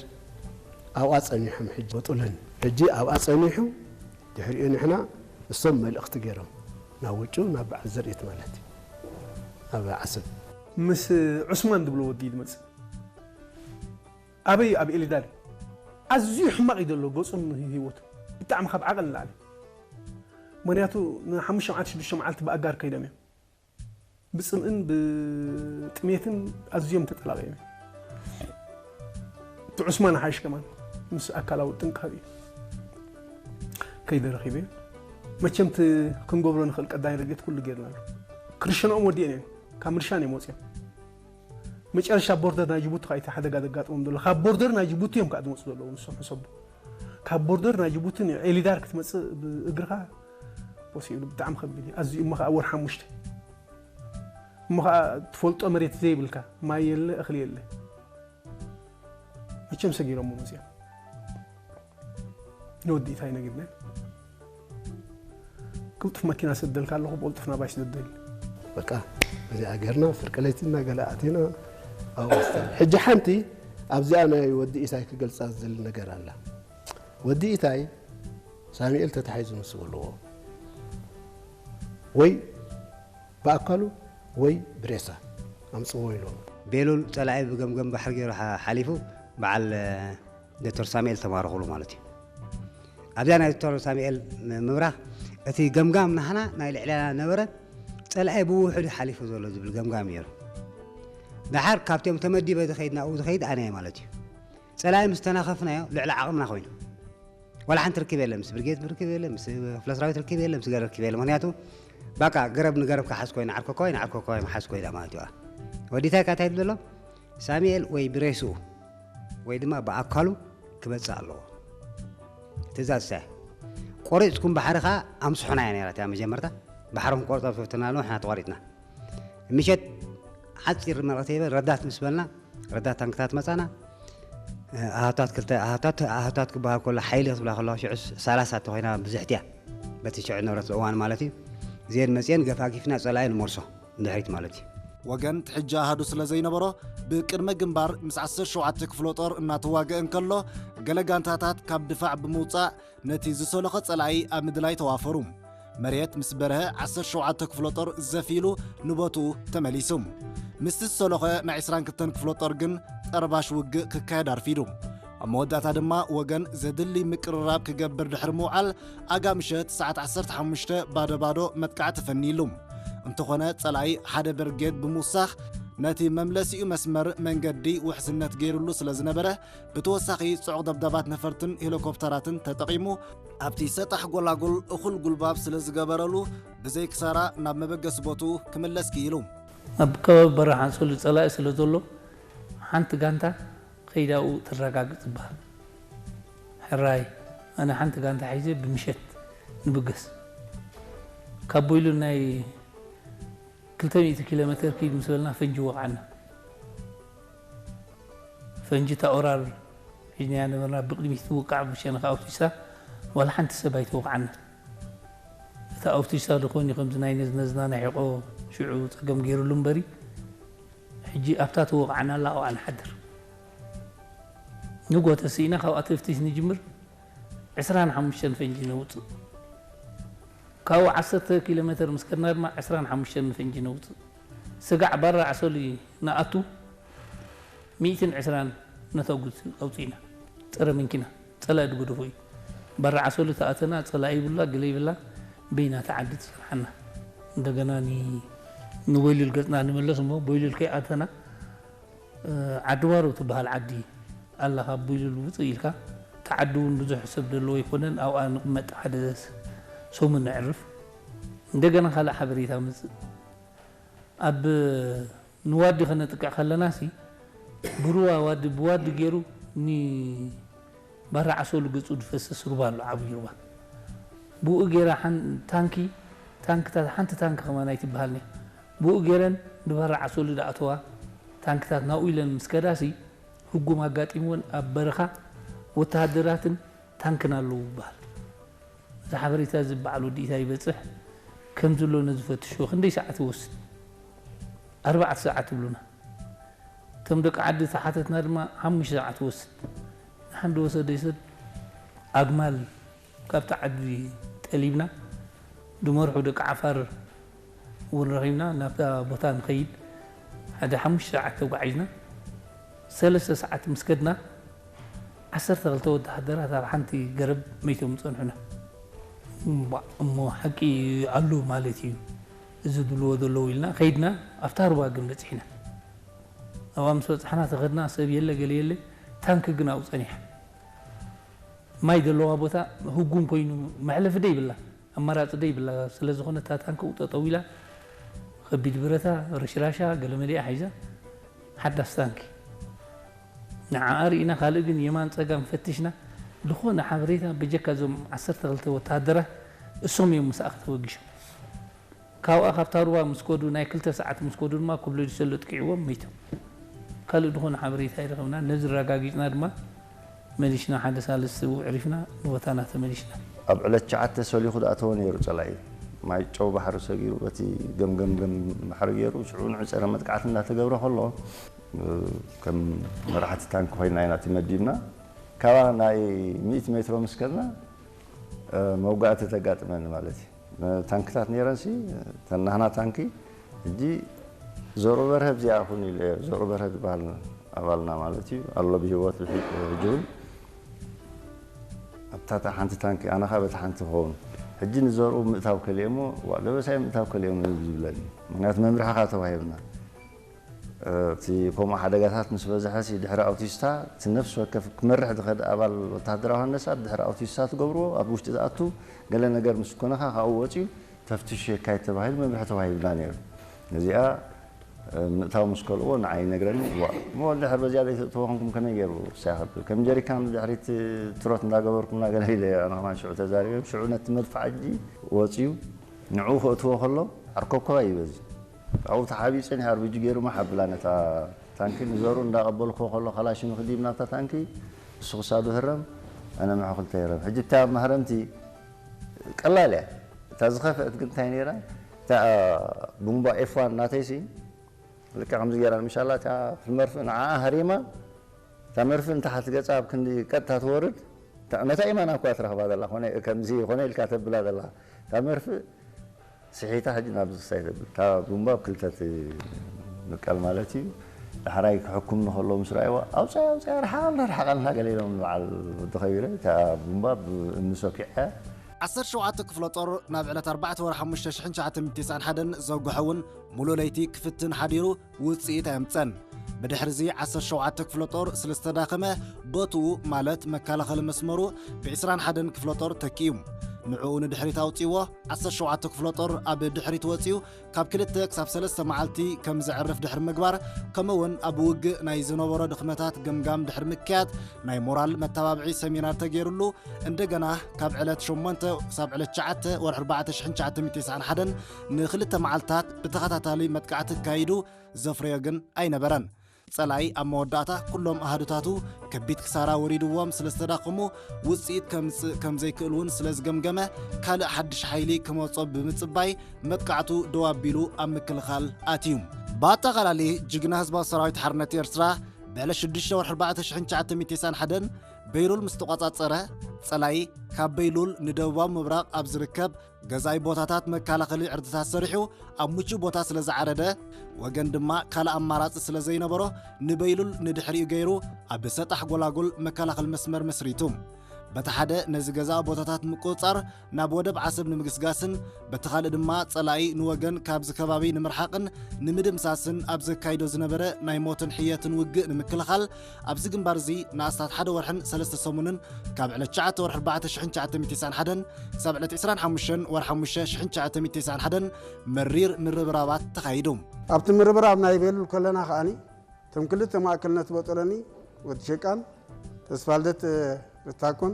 ኣብኣ ፀኒሖም ሕጂ ወጡለን ሕጂ ኣብኣ ፀኒሑ ድሕሪኡ ንሕና እሶም መልእኽቲ ገይሮም ናብ ውጩ ናብ በዓል ዘርእት ማለት እዩ ኣብ ዓሰብ ምስ ዑስማን ዝብሎ ወዲ ዝመፅእ ኣበይ ኣብ ኤሊዳል ኣዝዩ ሕማቕ እዩ ዘሎ ገፁን ህይወቱ ብጣዕሚ ካብ ዓቐል ንላዕሊ ምክንያቱ ንሓሙሽተ መዓልቲ ሽዱሽተ መዓልቲ ብኣጋር ከይዶም እዮም ብፅምእን ብጥሜትን ኣዝዮም ተጠላቒዮም እዮም እቲ ዑስማን ሓይሽ ከማን ምስ ኣካላዊ ጥንካር እዩ ከይደ ረኺበ መቸምቲ ክንገብሮ ንኽእል ቀዳይ ረድኤት ኩሉ ጌርና ኣሎ ክርሸንኦም ወዲአን እዮም ካብ ምርሻን እዮም ወፅዮም መጨረሻ ቦርደር ናይ ጅቡቲ ከዓ እቲ ሓደጋ ዘጋጥሞም ዘሎ ካብ ቦርደር ናይ ጅቡቲ እዮም ከዓ ዝመፁ ዘለዉ ንሶም ሕሰቡ ካብ ቦርደር ናይ ጅቡቲ ንኤሊዳር ክትመፅእ ብእግርኻ ፖሲብሉ ብጣዕሚ ከቢድ እዩ ኣዝዩ እሞ ከዓ ወር ሓሙሽተ እሞ ከዓ ትፈልጦ መሬት ዘይብልካ ማይ የለ እኽሊ የለ መቸም ሰጊሮሞ መፅኦም ንወዲ ኢታይ ነጊርና ቅልጡፍ መኪና ሰደልካ ኣለኹ ብቅልጡፍ ናባይ ስደደል በቃ እዚኣ ገርና ፍርቂ ለይቲ እናገለ ኣቲና ኣብኡ ስተ- ሕጂ ሓንቲ ኣብዚኣ ናይ ወዲ ኢታይ ክገልፃ ዝደሊ ነገር ኣላ ወዲ ኢታይ ሳሙኤል ተታሒዙ ምስ በልዎ ወይ ብኣካሉ ወይ ብሬሳ ኣምፅዎ ኢሎም። ቤሉል ፀላኢ ብገምገም ባሕሪ ገይሩ ሓሊፉ በዓል ዶክተር ሳሙኤል ተማረኹሉ ማለት እዩ። ኣብዛ ናይ ዶክተር ሳሙኤል ምብራኽ፣ እቲ ገምጋም ናህና ናይ ልዕለና ነበረ፣ ጸላኢ ብውሑድ ሓሊፉ ዘሎ ዝብል ገምጋም ነይሩ። ደሓር ካብቶም ተመዲበ ዝኸይድ ናብኡ ዝኸይድ ኣነ እየ ማለት እዩ። ጸላኢ ምስ ተናኸፍናዮ ልዕሊ ዓቕምና ኮይኑ። ዋላ ሓንቲ ርክብ የለን፣ ምስ ብርጌድ ርክብ የለን፣ ምስ ክፍለ ሰራዊት ርክብ የለን፣ ምስ ገረብ ርክብ የለን። ምኽንያቱ ባቃ ገረብ ንገረብ ክሓዝ ኮይኑ፣ ዓርኮ ከዋይ ንዓርኮ ከዋይ ምሓዝ ኮይና ማለት እዩ። ወዲታይ ካታይ ዘሎ ሳሙኤል ወይ ብሬስኡ ወይ ድማ ብኣካሉ ክመጽእ ኣለዎ። ትእዛዝ ሳይ ቆሪፅኩም ባሕሪ ከዓ ኣምስሑና እያ ነይራ እቲያ መጀመርታ። ባሕሮም ቆርጦም ተፈትና ኣለዉ፣ ንሕና ተቋሪፅና። ምሸት ሓፂር መልእኽቲ ይበል ረዳት ምስ በልና፣ ረዳት ታንክታት መፃና። ኣሃታት ክልተ ኣሃታት ኣሃታት ክበሃል ከሎ ሓይሊ ክትብላ ከለዋ ሽዑ ሰላሳ ተኮይና ብዝሕትያ በቲ ሽዑ ንብረት እዋን ማለት እዩ። እዚአን መፅየን ገፋጊፍና ፀላኢ ንመልሶ ንድሕሪት ማለት እዩ። ወገን ትሕጂ ኣሃዱ ስለ ዘይነበሮ ብቅድመ ግንባር ምስ ዓሰርተ ሸውዓተ ክፍለ ጦር እናተዋግአ እንከሎ ገለ ጋንታታት ካብ ድፋዕ ብምውፃእ ነቲ ዝሰለኸ ጸላኢ ኣብ ምድላይ ተዋፈሩ። መሬት ምስ በርሀ ዓሰርተ ሸውዓተ ክፍለ ጦር ዘፍ ኢሉ ንቦትኡ ተመሊሱ። ምስቲ ዝሰለኸ ናይ ዕስራን ክልተን ክፍለ ጦር ግን ጠርባሽ ውግእ ክካየድ ኣርፊዱ። ኣብ መወዳእታ ድማ ወገን ዘድሊ ምቅርራብ ክገብር ድሕሪ ምውዓል ኣጋ ምሸት ሰዓት ዓሰርተ ሓሙሽተ ባዶ ባዶ መጥቃዕቲ ፈንይሉ። እንተኾነ ጸላኢ ሓደ ብርጌድ ብምውሳኽ ነቲ መምለሲኡ መስመር መንገዲ ውሕስነት ገይሩሉ ስለ ዝነበረ ብተወሳኺ ጽዑቕ ደብዳባት ነፈርትን ሄሊኮፕተራትን ተጠቒሙ ኣብቲ ሰጣሕ ጎላጉል እኹል ጉልባብ ስለ ዝገበረሉ ብዘይ ክሳራ ናብ መበገሲ ቦትኡ ክምለስ ክኢሉ። ኣብ ከባቢ በረኻ ኣንሶሊ ጸላኢ ስለ ዘሎ ሓንቲ ጋንታ ከይዳኡ ትረጋግጽ ይበሃል። ሕራይ ኣነ ሓንቲ ጋንታ ሒዘ ብምሸት ንብገስ ካብ ቦይሉ ናይ ክልተ ሚእቲ ኪሎ ሜተር ኪድ ምስ በልና ፈንጂ ወቕዓና። ፈንጂ እታ ኦራል ሒዝናያ ነበርና ብቕድሚት ትውቃዕ ብሸነኻ ኣውቲሳ ዋላ ሓንቲ ሰብ ኣይተወቕዓና። እታ ኣውቲሳ ዝኾን እዩ ከምዚ ናይ ነዝነዝና ናይ ሕቖ ሽዑ ጸገም ገይሩሉ እምበሪ ሕጂ ኣብታ ትወቕዓና ኣላ ኣብኣ ንሓድር። ንጎ ተስኢና ካብኣ ተፍቲሽ ንጅምር ዕስራን ሓሙሽተን ፈንጂ ነውፅእ። ካብኡ ዓሰርተ ኪሎ ሜተር ምስ ከድና ድማ ዕስራን ሓሙሽተን ፈንጂ ነውፅእ። ስጋዕ ባራ ዓሶሊ ንኣቱ ሚእትን ዕስራን ነተጉት ኣውፂእና። ፀረ መኪና ፀላኢ ዝገደፎ እዩ። ባራ ዓሶሊ ተኣተና ፀላኢ ይብላ ገለ ይብላ በይና ተዓዲ ትሰርሓና። እንደገና ንቦይሉል ገፅና ንመለስ እሞ ቦይሉል ከይኣተና ዓዲ ዋሮ ትበሃል ዓዲ ኣላ ካብ ቡይሉል ውፅእ ኢልካ እቲ ዓዲ እውን ብዙሕ ሰብ ዘለዎ ኣይኮነን ኣብኣ ንቕመጥ ሓደ ሰሙን ነዕርፍ እንደገና ካልእ ሓበሬታ ምፅእ ኣብ ንዋዲ ከነጥቅዕ ከለና ሲ ብሩባ ዋዲ ብዋዲ ገይሩ ንባራ ዓሰሉ ገፁ ዝፈስስ ሩባ ኣሎ ዓብዩ ሩባ ብኡ ገይራ ታንኪ ታንክታት ሓንቲ ታንኪ ከማን ኣይትበሃልን እያ ብኡ ገይረን ንባራ ዓሰሉ ዝኣተዋ ታንክታት ናብኡ ኢለን ምስ ከዳሲ ህጉም ኣጋጢምወን ኣብ በረኻ ወተሃደራትን ታንክን ኣለዉ ይበሃል። እዚ ሓበሬታ እዚ በዓል ወዲኢታ ይበፅሕ ከም ዝሎ ነዚ ፈትሽዎ ክንደይ ሰዓት ይወስድ? ኣርባዕተ ሰዓት ይብሉና። እቶም ደቂ ዓዲ ተሓተትና ድማ ሓሙሽተ ሰዓት ይወስድ። ንሓንዲ ወሰደ ይሰድ ኣግማል ካብቲ ዓዲ ጠሊብና ዝመርሑ ደቂ ዓፋር እውን ረኺብና ናብታ ቦታ ንኸይድ ሓደ ሓሙሽተ ሰዓት ተጓዒዝና ሰለስተ ሰዓት ምስ ከድና ዓሰርተ ክልተ ወተሃደራት ኣብ ሓንቲ ገረብ መይቶም ዝፀንሑና እሞ ሓቂ ኣሉ ማለት እዩ እዚ ድልዎ ዘለዉ ኢልና ከይድና ኣብታ ሩባ ግን በፂሕና ኣብኣ ምስ በፃሕና ተኸድና ሰብ የለ ገለ የለ ታንክ ግን ኣብኡ ፀኒሓ ማይ ዘለዋ ቦታ ህጉም ኮይኑ መሕለፊ ደይብላ ኣማራፂ ደይብላ ስለዝኾነ እታ ታንክ ጠጠው ኢላ ከቢድ ብረታ ረሽራሻ ገለመሊኣ ሓይዛ ሓዳስ ታንክ ንዓኣ ርኢና ካልእ ግን የማን ፀጋም ፈትሽና ዝኾነ ሓበሬታ በጀካ እዞም ዓሰርተ ክልተ ወተሃደራት እሶም እዮም ምስኣ ከተወግሾም ካብኣ ካብታ ሩባ ምስ ከዱ ናይ ክልተ ሰዓት ምስ ከዱ ድማ ኮብለል ዲሰሎ ኣጥቂዕዎም መይቶም። ካልእ ዝኾነ ሓበሬታ ኣይረኸብናን። ነዚ ኣረጋጊጽና ድማ መሊሽና ሓደ ሳልስቲ እው ኣዕሪፍና ንቦታና ተመሊሽና። ኣብ ዕለት ትሽዓተ ሰሊኹ ዝኣተወ ነይሩ ጸላኢ። ማይ ጨው ባሕሪ ሰጊሩ በቲ ገምገምገም ባሕሪ ገይሩ ሽዑ ንዑ ጸረ መጥቃዕቲ እንዳተገብረ ከሎ ከም መራሕቲ ታንኪ ኮይና ኢና ተመዲብና። ካባና ናይ ሚእቲ ሜትሮ ምስ ከድና መውጋእቲ ተጋጥመኒ ማለት እዩ። ታንክታት ነይረንሲ ተናህና ታንኪ እጂ ዘሩ በርሀ ብዚኣ ኩን ኢሉ እየ ዘሩ በርሀ ዝበሃል ኣባልና ማለት እዩ ኣሎ ብህይወት ሕጂ እውን ኣብ እታ ሓንቲ ታንኪ ኣነ ኻብ እታ ሓንቲ ክኸውን ሕጂ ንዘርኡ ምእታው ከልእሞ፣ ዋ ለበሳይ ምእታው ከልእሞ እዩ ዝብለኒ። ምክንያቱ መምርሒ ካ ተዋሂብና። እቲ ከምኡ ሓደጋታት ምስ በዝሐ ሲ ድሕሪ ኣውቲስታ እቲ ነፍሲ ወከፍ ክመርሕ ዝኸድ ኣባል ወታደራዊ ሃንደሳ ድሕሪ ኣውቲስታ ትገብርዎ ኣብ ውሽጢ ዝኣቱ ገለ ነገር ምስ ኮነኻ ካብኡ ወፂኡ ተፍትሽ የካይድ ተባሂሉ መምርሒ ተዋሂብና ነይሩ። ነዚኣ ምእታው ምስ ከልእዎ ንዓይ ይነግረኒ። ዋ እሞ ድሕር በዚኣ ዘይተእትዎ ኮንኩም ከመይ ገይሩ ክሳይ ከብል ከም ጀሪካን ድሕሪት ትሮት እንዳገበርኩምና ገለ ኢለ ኣነ ከማን ሽዑ ተዛሪበ ሽዑ ነቲ መድፍዓ እጂ ወፅዩ ንዕኡ ከእትዎ ከሎ ኣርከብከባ እዩ በዚ ኣብኡ ተሓቢኡ ጸኒሑ ኣርቢጂ ገይሩ ማሕ ኣብላ ነታ ታንኪ ንዘሩ እንዳቐበልኩ ከሎ ካላሽን ክዲብ ናብታ ታንኪ እሱ ክሳዱ ህረም ኣነ ምሑ ክልተ ይረም ሕጂ እታ መህረምቲ ቀላል እያ እታ ዝኸፍአት ግን እንታይ ነይራ እታ ቡምባ ኤፍዋን ናተይሲ ልክዕ ከምዚ ገይራ ንምሻላ እታ መርፍእ ንዓኣ ሃሪማ እታ መርፍእ ንታሕቲ ገጻ ኣብ ክንዲ ቀጥታ ትወርድ እታ- ነታ ኢማና እኳ ትረኽባ ዘላ ኮነ ከምዚ ኮነ ኢልካ ተብላ ዘላ እታ መርፍእ ስሒታ ሕጂ ናብዚ ክሳይ ተብል እታ ቡምባ ኣብ ክልተ ትምቀል ማለት እዩ ዳሕራይ ክሕኩም ንኸሎ ምስ ረኣይዋ ኣውፃያ ኣውፃያ ርሓቓልና ርሓቓልና ገለ ኢሎም ንበዓል ወዲ ከቢረ እታ ቡምባ ብእምኒ ሰኪዐ ዓሰርተ ሸውዓተ ክፍለ ጦር ናብ ዕለት ኣርባዕተ ወርሒ ሓሙሽተ ሽሕን ትሽዓተ ሚእትን ተስዓን ሓደን ዘውግሐ እውን ሙሉእ ለይቲ ክፍትን ሓዲሩ ውፅኢት ኣየምፀን። ብድሕሪ እዚ ዓሰርተ ሸውዓተ ክፍለ ጦር ስለ ዝተዳኸመ ቦትኡ ማለት መከላኸሊ መስመሩ ብ ዕስራን ሓደን ክፍለ ጦር ተኪኡ። ንዕኡ ንድሕሪት ኣውፅእዎ። ዓሰርተ ሸውዓተ ክፍለ ጦር ኣብ ድሕሪት ወፂኡ ካብ ክልተ ክሳብ ሰለስተ መዓልቲ ከም ዘዕርፍ ድሕሪ ምግባር ከምኡ እውን ኣብ ውግእ ናይ ዝነበሮ ድኽመታት ገምጋም ድሕሪ ምክያድ ናይ ሞራል መተባብዒ ሰሚናር ተገይሩሉ እንደገና ካብ ዕለት ሸሞንተ ክሳብ ዕለት ትሽዓተ ወርሒ ኣርባዕተ ሽሕን ትሽዓተ ሚእትን ተስዓን ሓደን ንክልተ መዓልታት ብተኸታታሊ መጥቃዕቲ ኣካይዱ ዘፍረዮ ግን ኣይነበረን። ጸላኢ ኣብ መወዳእታ ኩሎም ኣሃዱታቱ ከቢድ ክሳራ ወሪድዎም ስለ ዝተዳኸሙ ውጽኢት ከምጽእ ከም ዘይክእል እውን ስለ ዝገምገመ ካልእ ሓድሽ ሓይሊ ክመጾ ብምጽባይ መጥቃዕቱ ደው ኣቢሉ ኣብ ምክልኻል ኣትዩ። ብኣጠቓላሊ ጅግና ህዝባዊ ሰራዊት ሓርነት ኤርትራ ብዕለት ሽዱሽተ ወርሒ ኣርባዕተ ሽሕን ትሽዓተ ሚእትን ተስዓን ሓደን በይሉል ምስ ተቖጻጸረ ጸላኢ ካብ በይሉል ንደቡባዊ ምብራቕ ኣብ ዝርከብ ገዛኢ ቦታታት መከላኸሊ ዕርድታት ሰሪሑ ኣብ ምቹእ ቦታ ስለ ዝዓረደ፣ ወገን ድማ ካልእ ኣማራጺ ስለ ዘይነበሮ ንበይሉል ንድሕሪኡ ገይሩ ኣብ ሰጣሕ ጎላጉል መከላኸሊ መስመር መስሪቱ። በቲ ሓደ ነዚ ገዛኢ ቦታታት ምቁጽጻር ናብ ወደብ ዓሰብ ንምግስጋስን በቲ ካልእ ድማ ጸላኢ ንወገን ካብዚ ከባቢ ንምርሓቕን ንምድምሳስን ኣብ ዘካይዶ ዝነበረ ናይ ሞትን ሕየትን ውግእ ንምክልኻል ኣብዚ ግንባር እዚ ንኣስታት ሓደ ወርሕን ሰለስተ ሰሙንን ካብ ዕለት ትሽዓተ ወርሒ ኣርባዕተ ሽሕን ትሽዓተ ሚእትን ተስዓን ሓደን ክሳብ ዕለት ዕስራን ሓሙሽተን ወርሒ ሓሙሽተ ሽሕን ትሽዓተ ሚእትን ተስዓን ሓደን መሪር ምርብራባት ተኻይዱ። ኣብቲ ምርብራብ ናይ ቤሉል ከለና ከኣኒ እቶም ክልተ ማእከልነት ቦጦሎኒ ወዲ ሸቃን ተስፋልደት ርታኮን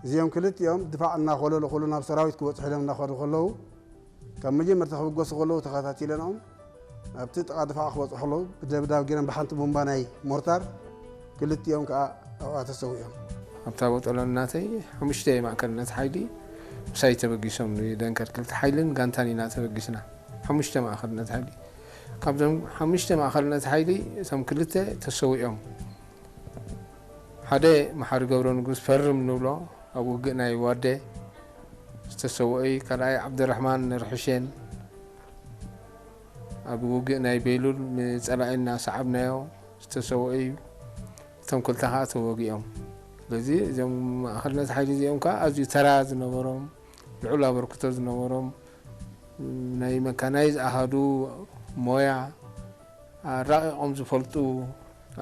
እዚኦም ክልቲኦም ድፋዕ እናኾለሉ ኩሉ ናብ ሰራዊት ክበፅሑ ኢሎም እናኸዱ ከለዉ ካብ መጀመርታ ክብገሱ ከለዉ ተኸታቲለናኦም ኣብቲ ጥቓ ድፋዕ ክበፅሑ ከለዉ ብደብዳብ ገይሮም ብሓንቲ ቡምባ ናይ ሞርታር ክልቲኦም ከዓ ኣብኣ ተሰዊኦም። ኣብታ ቦጦሎኒ ናተይ ሓሙሽተ ማእከልነት ሓይሊ ምሳይ ተበጊሶም ንደንከርክ ክልተ ሓይልን ጋንታን ኢና ተበጊስና። ሓሙሽተ ማእከልነት ሓይሊ ካብዞም ሓሙሽተ ማእከልነት ሓይሊ እቶም ክልተ ተሰዊኦም ሓደ መሓሪ ገብረ ንጉስ ፈርም ንብሎ ኣብ ውግእ ናይ ዋደ ዝተሰወኡ እዩ። ካልኣይ ዓብደራሕማን ነርሕሼን ኣብ ውግእ ናይ ቤሉል ንጸላኢ እናሰዓብናዮ ዝተሰወኡ እዩ። እቶም ክልተ ከዓ ተወጊኦም። ስለዚ እዞም ማእኸልነት ሓይሊ እዚኦም ከዓ ኣዝዩ ተራ ዝነበሮም ልዑል ኣበርክቶ ዝነበሮም ናይ መካናይዝ ኣሃዱ ሞያ ኣራቒቖም ዝፈልጡ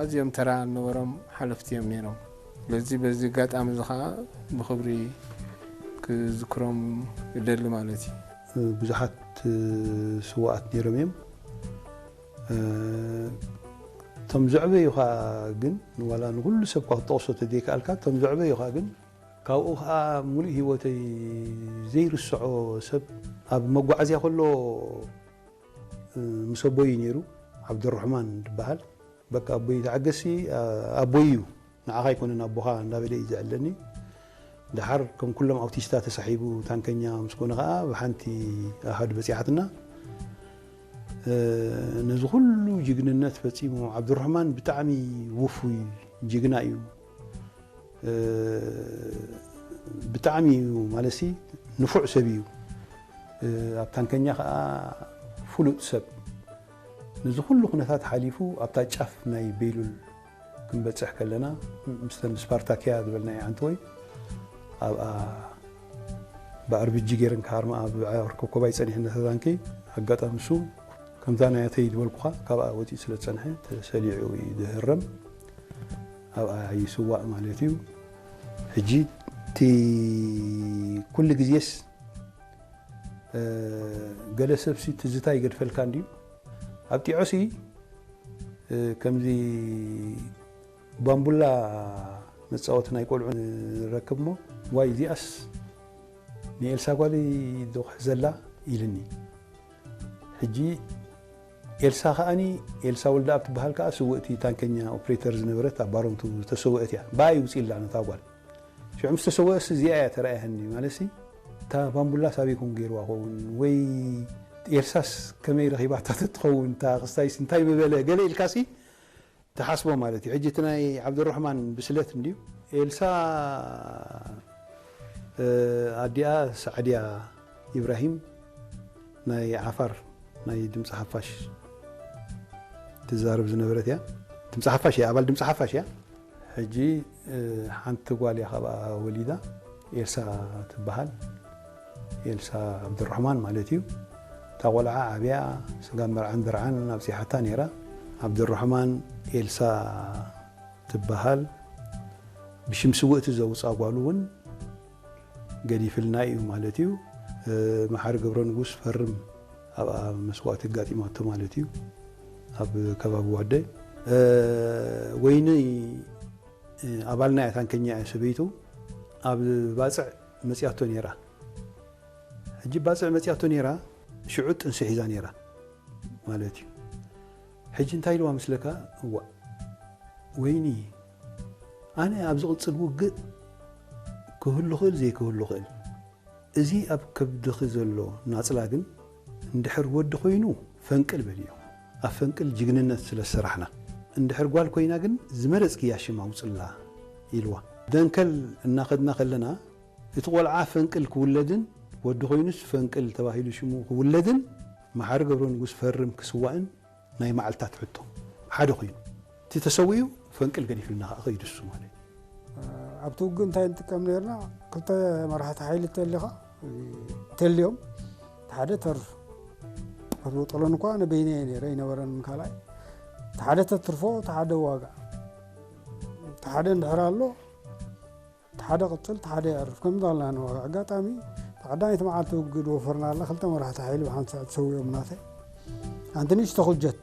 ኣዝዮም ተራ ዝነበሮም ሓለፍቲ እዮም ነይሮም። ስለዚ በዚ ኣጋጣሚ እዚ ከዓ ብኽብሪ ክዝክሮም ይደሊ ማለት እዩ። ብዙሓት ስዋኣት ነይሮም እዮም። እቶም ዘዕበዩ ከዓ ግን ዋላ ንኩሉ ሰብ ኳ ክጠቕሶ ተዘይከኣልካ እቶም ዘዕበዩ ከዓ ግን ካብኡ ከዓ ሙሉእ ህይወተይ ዘይርስዖ ሰብ ኣብ መጓዓዝያ ከሎ ምስ ኣቦይ ነይሩ ዓብደረሕማን ዝበሃል በቃ ኣቦይ ተዓገሲ ኣቦይ እዩ ንዓኻ ኣይኮነን ኣቦኻ እንዳበለ እዩ ዘዕለኒ ደሓር ከም ኩሎም ኣውቲስታ ተሳሒቡ ታንከኛ ምስ ኮነ ከዓ ብሓንቲ ኣሃዱ በፂሓትና ነዚ ኩሉ ጅግንነት ፈፂሙ ዓብዱራሕማን ብጣዕሚ ውፉይ ጅግና እዩ ብጣዕሚ እዩ ማለትሲ ንፉዕ ሰብ እዩ ኣብ ታንከኛ ከዓ ፍሉጥ ሰብ ነዚ ኩሉ ኩነታት ሓሊፉ ኣብታ ጫፍ ናይ ቤሉል ክንበፅሕ ከለና ምስተን ስፓርታኪያ ዝበልናዮ ዓንተወይ ኣብኣ ብኣርቢጂ ገይረን ክሃርማ ኣብ ዓርኮኮባይ ጸኒሐን ነታ ታንኪ። ኣጋጣሚ እሱ ከምዛ ናያተይ ዝበልኩኻ ካብኣ ወፂኡ ስለ ዝጸንሐ ተሰሊዑ እዩ ዝህረም። ኣብኣ ይስዋእ ማለት እዩ። ሕጂ እቲ ኩሉ ግዜስ ገለ ሰብሲ ትዝታ ይገድፈልካ እንድዩ። ኣብ ጢዖሲ ከምዚ ባምቡላ መጻወቲ ናይ ቆልዑ ንረክብ እሞ፣ ዋይ እዚኣስ ንኤልሳ ጓል ዶ ክሕዘላ ኢልኒ። ሕጂ ኤልሳ ከኣኒ፣ ኤልሳ ወልደኣብ ትበሃል ከኣ ስውእቲ ታንከኛ ኦፕሬተር ዝነበረት ኣብ ባሮንቱ ዝተሰወአት እያ። ብኣ ይውፅእ ኢላ ነታ ጓል። ሽዑ ምስ ተሰወአስ እዚኣ እያ ተረኣያኒ። ማለትሲ እታ ባምቡላ ሳበይ ኮን ገይርዋ ኸውን ወይ ኤልሳስ ከመይ ረኺባታ ተትኸውን እታ ክስታይስ እንታይ ምበለ ገለ ኢልካሲ ትሓስቦ ማለት እዩ። ሕጂ እቲ ናይ ዓብዱራሕማን ብስለት እንድዩ። ኤልሳ ኣዲኣ ሳዕድያ ኢብራሂም ናይ ዓፋር ናይ ድምፂ ሓፋሽ ትዛረብ ዝነበረት እያ። ድምፂ ሓፋሽ እያ፣ ኣባል ድምፂ ሓፋሽ እያ። ሕጂ ሓንቲ ጓል እያ ካብኣ ወሊዳ፣ ኤልሳ ትበሃል። ኤልሳ ዓብዱራሕማን ማለት እዩ። እታ ቆልዓ ዓብያ ስጋብ መርዓን ድርዓን ኣብፂሓታ ነይራ። ዓብዱራሕማን ኤልሳ ትበሃል። ብሽም ስውእቲ ዘውፅኣ ጓሉ እውን ገዲፍልና እዩ ማለት እዩ። መሓሪ ገብረ ንጉስ ፈርም ኣብኣ መስዋእቲ ኣጋጢማቶ ማለት እዩ። ኣብ ከባቢ ዋደ ወይኒ ኣባልና እያ፣ ታንከኛ እያ ሰበይቱ። ኣብ ባፅዕ መፅያቶ ነይራ። ሕጂ ባፅዕ መፅያቶ ነይራ፣ ሽዑ ጥንሲ ሒዛ ነይራ ማለት እዩ። ሕጂ እንታይ ኢልዋ መስለካ? እዋ ወይኒ፣ ኣነ ኣብ ዝቕፅል ውግእ ክህሉ ኽእል ዘይክህሉ ኽእል፣ እዚ ኣብ ከብድኺ ዘሎ ናፅላ ግን እንድሕር ወዲ ኮይኑ ፈንቅል በልዮ። ኣብ ፈንቅል ጅግንነት ስለ ዝሰራሕና፣ እንድሕር ጓል ኮይና ግን ዝመረፅክያ ሽም ኣውፅላ ኢልዋ። ደንከል እናኸድና ከለና እቲ ቆልዓ ፈንቅል ክውለድን ወዲ ኮይኑስ ፈንቅል ተባሂሉ ሽሙ ክውለድን መሓሪ ገብረ ንጉስ ፈርም ክስዋእን ናይ መዓልታት ሕቶ ሓደ ኮይኑ፣ እቲ ተሰዊኡ ፈንቅል ገዲፍልና ከዓ ከይዱ እሱ ማለት እዩ። ኣብቲ ውግእ እንታይ ንጥቀም ነርና? ክልተ መራሕቲ ሓይሊ ተሊኻ ተልዮም፣ ሓደ ተርፍ። ኣቶ ቦጠሎን እኳ ንበይነ እየ ነይረ፣ ኣይነበረን ካልኣይ። እቲ ሓደ ተትርፎ፣ እቲ ሓደ ዋጋ። እቲ ሓደ እንድሕር ኣሎ፣ እቲ ሓደ ቅጽል፣ እቲ ሓደ ይዕርፍ። ከምዚ ኣላ ንዋጋ። ኣጋጣሚ፣ እቲ ቀዳመይቲ መዓልቲ ውግእ ወፈርና ኣላ፣ ክልተ መራሕቲ ሓይሊ ብሓንቲ ሰዓት ተሰዊኦም ናተይ። ኣንቲ ንእሽቶ ኩጀት።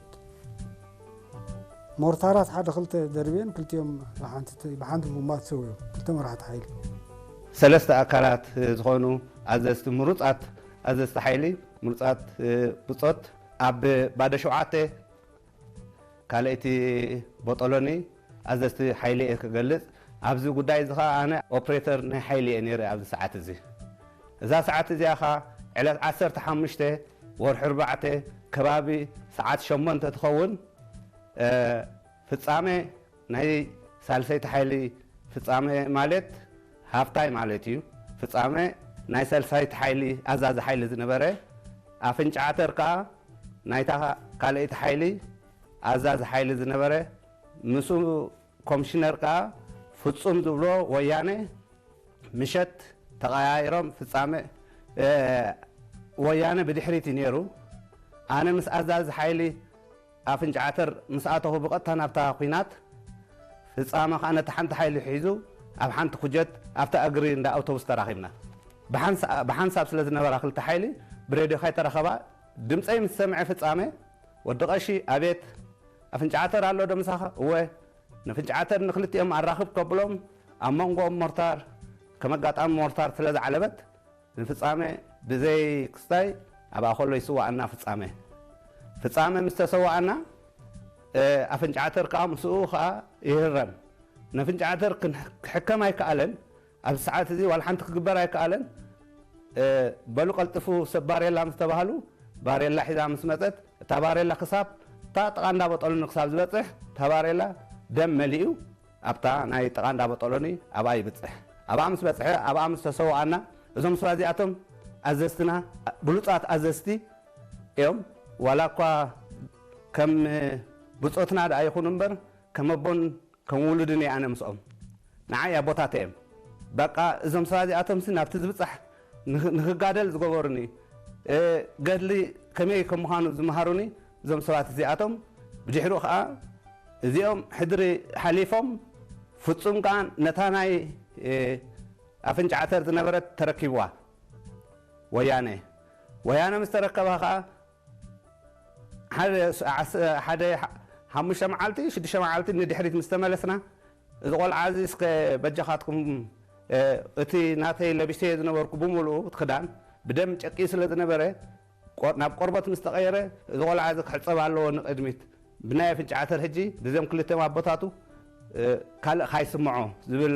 ሞርታራት ሓደ ክልተ ደርብየን፣ ክልቲኦም ብሓንቲ፣ ብሓንቲ ቡምባ ተሰዊኦም። ክልተ መራሕቲ ሓይሊ። ሰለስተ ኣካላት ዝኾኑ ኣዘዝቲ፣ ምሩጻት ኣዘዝቲ ሓይሊ፣ ምሩጻት ብጾት ኣብ ባዶ ሸውዓተ ካልኣይቲ ቦጦሎኒ ኣዘዝቲ ሓይሊ እየ ክገልጽ። ኣብዚ ጉዳይ እዚ ኸኣ ኣነ ኦፕሬተር ናይ ሓይሊ እየ ነይረ ኣብዚ ሰዓት እዚ። እዛ ሰዓት እዚኣ ኸኣ ዕለት ዓሰርተ ሓሙሽተ ወርሒ ኣርባዕተ ከባቢ ሰዓት ሸሞንተ ትኸውን፣ እ፣ ፍጻመ ናይ ሳልሰይቲ ሓይሊ ፍጻመ ማለት ሃፍታይ ማለት እዩ። ፍጻመ ናይ ሳልሳይቲ ሓይሊ ኣዛዚ ሓይሊ ዝነበረ ኣፍንጫ ዓተር ከኣ ናይታ ካልኣይቲ ሓይሊ ኣዛዚ ሓይሊ ዝነበረ ምስኡ ኮሚሽነር ከኣ ፍጹም ዝብሎ ወያነ ምሸት ተቐያይሮም ፍጻመ፣ እ፣ ወያነ ብድሕሪት እዩ ነይሩ። ኣነ ምስ ኣዛዚ ሓይሊ ኣፍንጫ ዓተር ምስ ኣተኹ ብቐጥታ ናብታ ኲናት ፍጻመ ከኣ ነታ ሓንቲ ሓይሊ ሒዙ ኣብ ሓንቲ ኩጀት ኣብታ እግሪ እንዳ ኣውቶቡስ ተራኺብና። ብሓንሳ-፣ ብሓንሳብ ስለ ዝነበራ ክልተ ሓይሊ ብሬድዮ ከይተረኸባ ድምፀይ ምስ ሰምዐ ፍጻመ፣ "ወዲ ቀሺ፣ ኣቤት፣ ኣፍንጫ ዓተር ኣሎ ዶ ምሳኻ?" "እወ፣ ንፍንጫ ዓተር ንክልቲኦም ኣራኽብ" ከብሎም ኣብ መንጎኦም ሞርታር፣ ከም ኣጋጣሚ ሞርታር ስለ ዝዓለበት ንፍጻመ ብዘይ ክስታይ ኣብኣ ከሎ ይስዋኣና ፍጻመ። ፍጻመ ምስ ተሰዋኣና፣ እ፣ ኣፍንጫ ዓተር ከኣ ምስኡ ከኣ ይህረም። ነፍንጫ ዓተር ክን-፣ ክሕከም ኣይከኣለን። ኣብዚ ሰዓት እዚ ዋላ ሓንቲ ክግበር ኣይከኣለን። እ፣ በሉ ቀልጥፉ ሰብ ባሬላ ምስ ተባህሉ፣ ባሬላ ሒዛ ምስ መጸት፣ እታ ባሬላ ክሳብ እታ ጥቓ እንዳ ቦጦሎኒ ክሳብ ዝበጽሕ፣ እታ ባሬላ ደም መሊኡ ኣብታ ናይ ጥቓ እንዳ ቦጦሎኒ ኣብኣ ይብጽሕ። ኣብኣ ምስ በጽሐ፣ ኣብኣ ምስ ተሰውኣና፣ እዞም ሰባት እዚኣቶም ኣዘዝትና፣ ብሉጻት ኣዘዝቲ እዮም። ዋላ እኳ ከም ብጾትና ደኣ ይኹኑ እምበር፣ ከም ኣቦን ከም ውሉድን እየ ኣነ ምስኦም። ንዓይ ኣቦታተይ እዮም። በቃ እዞም ሰባት እዚኣቶም ሲ ናብቲ ዝብጻሕ ንኽ- ንኽጋደል ዝገበሩኒ፣ እ፣ ገድሊ ከመይ ከም ምዃኑ ዝመሃሩኒ እዞም ሰባት እዚኣቶም፣ ብድሕሩ ኸዓ እዚኦም ሕድሪ ሓሊፎም፣ ፍጹም ከኣ ነታ ናይ፣ እ፣ ኣፍንጫ ዓተር ዝነበረት ተረኪብዋ ወያነ። ወያነ ምስ ተረከባ ኸዓ ሓደ ስ- ዓስ- ሓደ ሓ- ሓሙሽተ መዓልቲ ሽዱሽተ መዓልቲ ንድሕሪት ምስ ተመለስና፣ እዚ ቆልዓ እዚ እስከ በጃኻትኩም፣ እ፣ እቲ ናተይ ለቢሰዮ ዝነበርኩ ብምሉኡ እቲ ክዳን ብደም ጨቅዩ ስለ ዝነበረ፣ ቆ- ናብ ቆርበት ምስ ተቐየረ፣ እዚ ቆልዓ እዚ ክሕጸብ ኣለዎ ንቕድሚት። ብናይ ኣፍንጫ ዓተር ሕጂ ብዞም ክልቲኦም ኣቦታቱ፣ እ፣ ካልእ ካይስምዖ ዝብል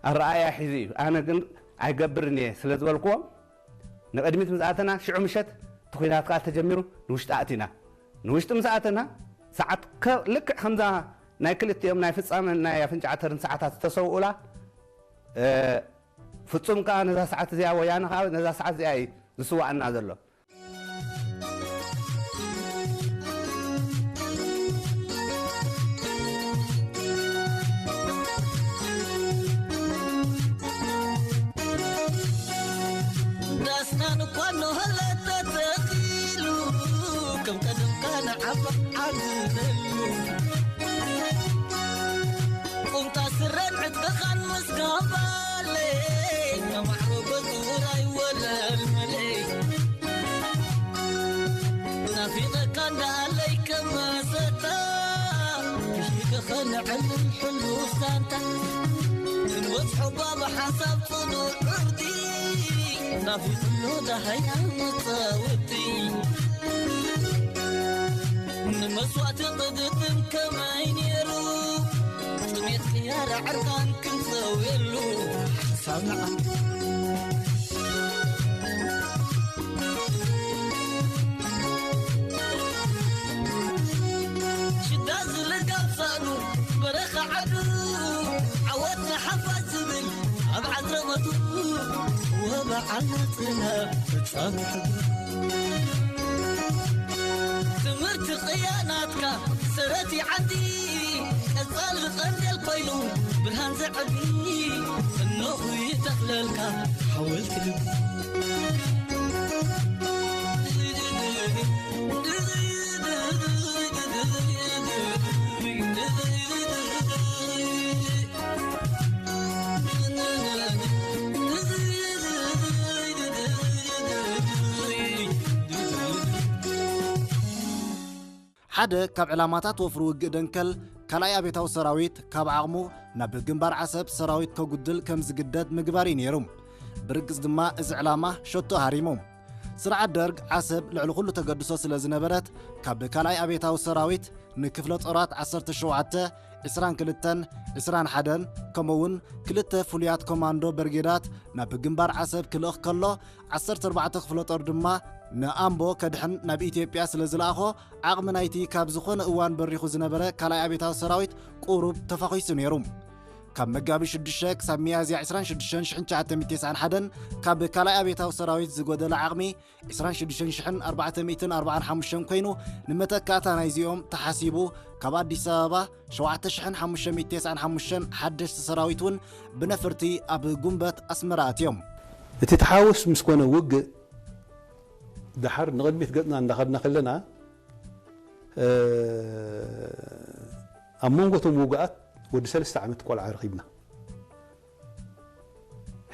ኣረኣእያ ሒዙ እዩ። ኣነ ግን ኣይገብርን እየ ስለ ዝበልክዎም፣ ንቕድሚት ምስ ኣተና ሽዑ ምሸት እቲ ኲናት ከኣ ተጀሚሩ፣ ንውሽጢ ኣእቲና። ንውሽጢ ምስ ኣተና፣ ሰዓት ከ- ልክዕ ከምዛ ናይ ክልቲኦም ናይ ፍጻመን ናይ ኣፍንጫ ዓተርን ሰዓታት ዝተሰውኡላ፣ እ፣ ፍጹም ከኣ ነዛ ሰዓት እዚኣ፣ ወያነ ከኣ ነዛ ሰዓት እዚኣ እዩ ዝስዋኣና ዘሎ። ዳስናን እኳ እንሆለተ ተኺሉ፣ ከም ቀደምካ ንዓባ ዓብደሉ። ቁምጣ ስረን ዕጥቅኻን ምስጋባለይ፣ ከማዕሮ በዙር ኣይወለልመለይ። ናፊቐካ እንዳኣለይ ከመሰታ፣ ክሽከኸ ንዕልል ሕሉፍ ሳንታ። ክንበጽሖ ባብ ሓንሳብ ጽኑዕ ዕርዲ፣ ናፊቕሎ ዳሃያ መጻወቲ። ንመስዋእቲ ቅድድም ከመይ ነይሩ፣ ጥሜት ቅያራ ዕርቃን ክንሰውየሉ። ሓንሳብ ንዓ ሽዳ ዝልጋብ ሳእኑ በረኻ ዓዱ፣ ዓወት ንሓፋሽ ዝብል ኣብ ዓዝረመቱ፣ ወበዓል ጽላእ ፍጻመ ሕዱ። ትምህርቲ ቅያ ናትካ ሰረት ይዓዲ፣ ቀጻሊ ቀንዴል ኮይኑ ብርሃን ዘዕቢ፣ እነኹ ይተኽለልካ ሓወልቲ ልቢ። ሓደ ካብ ዕላማታት ወፍሪ ውግእ ደንከል፣ ካልኣይ ኣብዮታዊ ሰራዊት ካብ ዓቕሙ ናብ ግንባር ዓሰብ ሰራዊት ከጉድል ከም ዝግደድ ምግባር እዩ ነይሩ። ብርግጽ ድማ እዚ ዕላማ ሸቶ ሃሪሙ። ስርዓት ደርግ ዓሰብ ልዕሊ ኩሉ ተገድሶ ስለ ዝነበረት፣ ካብ ካልኣይ ኣብዮታዊ ሰራዊት ንክፍለ ጦራት ዓሰርተ ሸውዓተ፣ ዕስራን ክልተን፣ ዕስራን ሓደን፣ ከምኡ'ውን ክልተ ፍሉያት ኮማንዶ በርጌዳት ናብ ግንባር ዓሰብ ክልእኽ ከሎ፣ ዓሰርተ ኣርባዕተ ክፍለ ጦር ድማ ንኣምቦ ከድሕን ናብ ኢትዮጵያ ስለ ዝለኣኾ፣ ዓቕሚ ናይቲ ካብ ዝኾነ እዋን በሪኹ ዝነበረ ካልኣይ ኣብዮታዊ ሰራዊት ቁሩብ ተፋኺሱ ነይሩ። ካብ መጋቢት ሽዱሽተ ክሳብ ሚያዝያ ዕስራን ሽዱሽተን ሽሕን ትሽዓተ ሚእትን ተስዓን ሓደን ካብ ካልኣይ ኣብዮታዊ ሰራዊት ዝጎደለ ዓቕሚ ዕስራን ሽዱሽተን ሽሕን ኣርባዕተ ሚእትን ኣርባዓን ሓሙሽተን ኮይኑ፣ ንመተካእታ ናይዚኦም ተሓሲቡ ካብ ኣዲስ ኣበባ ሸውዓተ ሽሕን ሓሙሽተ ሚእትን ተስዓን ሓሙሽተን ሓደሽቲ ሰራዊት እውን ብነፈርቲ ኣብ ጉንበት ኣስመራ ኣትዮም። እቲ ተሓወስ ምስ ኮነ ውግእ፣ ደሓር ንቕድሚት ገጽና እንዳኸድና ከለና፣ እ፣ ኣብ መንጎ እቶም ውጉኣት ወዲ ሰለስተ ዓመት ቆልዓ ረኺብና።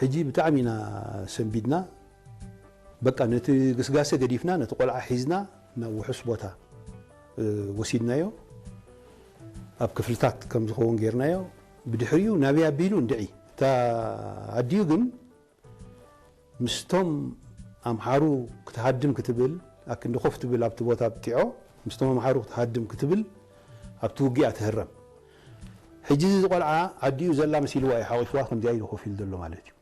ሕጂ ብጣዕሚ ኢና ሰንቢድና። በቃ ነቲ ግስጋሰ ገዲፍና፣ ነቲ ቆልዓ ሒዝና ናብ ውሑስ ቦታ፣ እ፣ ወሲድናዮ። ኣብ ክፍልታት ከም ዝኸውን ጌርናዮ። ብድሕሪኡ ናበይ ኣቢሉ እንድዒ። እታ ኣዲኡ ግን ምስቶም ኣምሓሩ ክትሃድም ክትብል፣ ኣክንዲ ኮፍ ትብል ኣብቲ ቦታ ብጢዖ፣ ምስቶም ኣምሓሩ ክትሃድም ክትብል ኣብቲ ውግእ እያ ትህረም። ሕጂ እዚ ቆልዓ ኣዲኡ ዘላ መሲልዋ እዩ ሓቒፍዋ፣ ከምዚኣ ኢሉ ኮፍ ኢሉ ዘሎ ማለት እዩ።